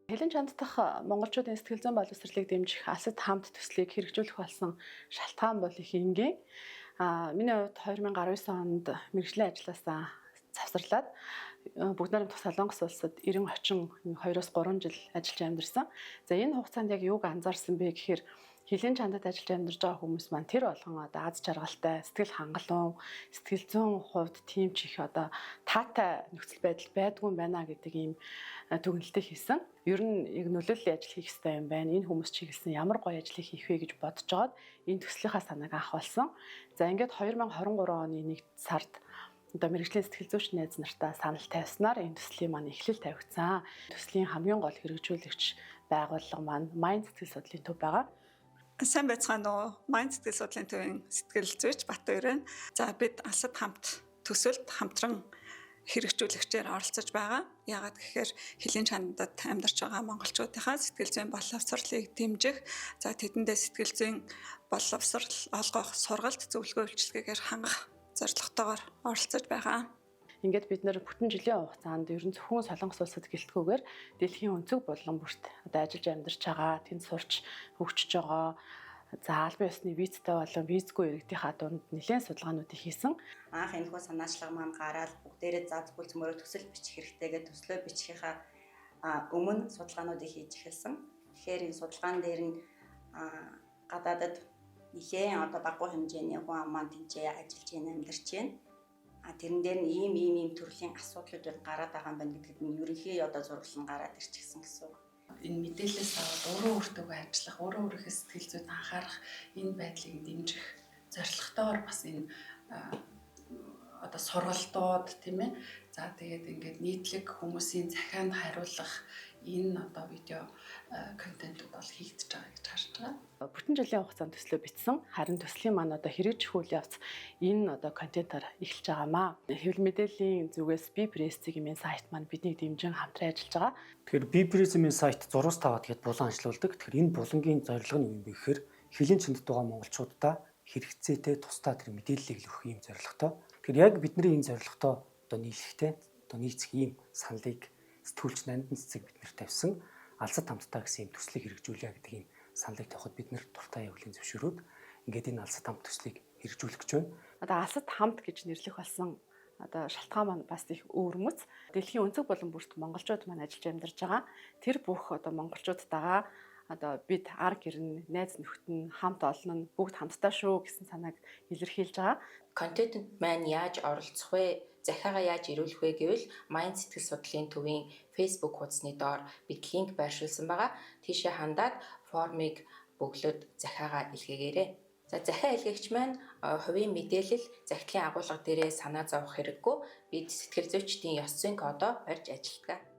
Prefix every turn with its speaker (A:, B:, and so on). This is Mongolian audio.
A: Хилэн чанд дахь монголчуудын сэтгэл зүйн боловсролыг дэмжих алсад хамт төслийг хэрэгжүүлэх болсон шалтгаан бол их энгийн. Миний хувьд 2019 онд мэргэжлийн ажлаасаа завсарлаад Бүгд найрамдах Солонгос улсад 90 очин 2-3 жил ажиллаж амьдарсан. За, энэ хугацаанд яг юуг анзаарсан бэ гэхээр хилийн чандад ажиллаж амьдарч байгаа хүмүүс маань тэр болгон одоо аз жаргалтай, сэтгэл хангалуун, сэтгэл зүйн хувьд тийм ч их одоо таатай нөхцөл байдал байдгүй юм байна гэдэг ийм дүгнэлтийг хийсэн. Ер нь яг нөлөөллийн ажил хийх ёстой юм байна. Энэ хүмүүс чиглэсэн ямар гоё ажлыг хийх вэ гэж бодож байгаад энэ төслийнхаа санааг анх болсон. За, ингээд 2023 оны 1 сард одоо мэргэжлийн сэтгэл зүйч найз нартаа санал тавьснаар энэ төслийн маань эхлэл тавигдсан. Төслийн хамгийн гол хэрэгжүүлэгч байгууллага маань Mind сэтгэл судлалын төв байгаа.
B: Сайн байцгаана уу? Mind сэтгэл судлалын төвийн сэтгэл зүйч Батбаяр. За, бид алсад хамт төсөлд хамтран хэрэгжүүлэгчээр оролцож байгаа. Яагаад гэхээр хилийн чандад амьдарч байгаа монголчуудынхаа сэтгэл зүйн боловсролыг дэмжих, за, тэдэндээ сэтгэл зүйн боловсрол олгох, сургалт, зөвлөгөө үйлчилгээгээр хангах зорилготойгоор оролцож байгаа.
A: Ингээд бид нар бүтэн жилийн хугацаанд ер нь зөвхөн Солонгос улсад гэлтгүүгээр дэлхийн өнцөг булан бүрт одоо ажиллаж амьдарч байгаа, тэнд сурч хөгжиж байгаа, за, албан ёсны визтэй болон визгүй иргэдийнхаа дунд нэлээд судалгаануудыг хийсэн.
C: Анх энэхүү санаачлага маань гараад бүгдээрээ за, зөвхөн цөмөрөө төсөл бичих хэрэгтэй гэж төслөө бичихийнхаа өмнө судалгаануудыг хийж эхэлсэн. Тэгэхээр энэ судалгаан дээр нь гадаадад нэлээн одоо багагүй хэмжээний хүн ам маань тэнцээ ажиллаж байна, амьдарч байна. Тэрэн дээр нь ийм ийм ийм төрлийн асуудлууд гараад байгаа юм байна гэдгэд нь ерөнхий одоо зураглал нь гараад ирчихсэн гэсэн үг.
D: Энэ мэдээлэлээс аваад өөрөө өөртөө ажиллах, өөрөө өөрийнхөө сэтгэл зүйд анхаарах энэ байдлыг дэмжих зорилготойгоор бас энэ одоо сургалтууд, тийм ээ. За, тэгээд ингээд нийтлэг хүмүүсийн захианд хариулах энэ одоо видео контентууд бол хийгдэж байгаа гэж харж байгаа.
A: Бүтэн жилийн хугацаанд төслөө бичсэн. Харин төслийн маань одоо хэрэгжих үйл явц энэ одоо контентоор эхэлж байгаамаа. Хэвлэл мэдээллийн зүгээс Би пресс цэгийн сайт маань биднийг дэмжин хамтран ажиллаж байгаа.
E: Тэгэхээр Би пресс-ийн сайт зурвас таваад гээд булан ажиллаулдаг. Тэгэхээр энэ булангийн зорилго нь юу юм бэ гэхээр хилийн чандад байгаа монголчуудаа хэрэгцээтэй, тусдаа тэр мэдээллийг л өгөх юм зорилготой. Тэгэхээр яг бидний энэ зорилготой одоо нийлэхтэй, одоо нийцэх ийм саналыг сэтгүүлч Нандин цэцэг бид нарт тавьсан. Алсад хамтдаа гэсэн ийм төслийг хэрэгжүүлье гэдэг ийм саналыг тавихад бид нар дуртай явуулын зөвшөөрөөд ингээд энэ алсад хамт төслийг хэрэгжүүлэх гэж байна.
A: Одоо алсад хамт гэж нэрлэх болсон одоо шалтгаан маань бас их өвөрмөц. Дэлхийн өнцөг булан бүрт монголчууд маань ажиллаж амьдарч байгаа. Тэр бүх одоо монголчуудтайгаа одоо бид ар гэр нь, найз нөхөд нь, хамт олон нь бүгд хамтдаа шүү гэсэн санааг илэрхийлж байгаа.
F: Контентэнд маань яаж оролцох вэ? Захиагаа яаж ирүүлэх вэ гэвэл Mind сэтгэл судлалын төвийн Facebook хуудасны доор бид линк байршуулсан байгаа. Тийшээ хандаад формыг бөглөөд захиагаа илгээгээрэй. За, захиа илгээгч маань хувийн мэдээлэл, захидлын агуулга дээрээ санаа зовох хэрэггүй. Бид сэтгэл зүйчдийн ёс зүйн кодоо барьж ажилладаг.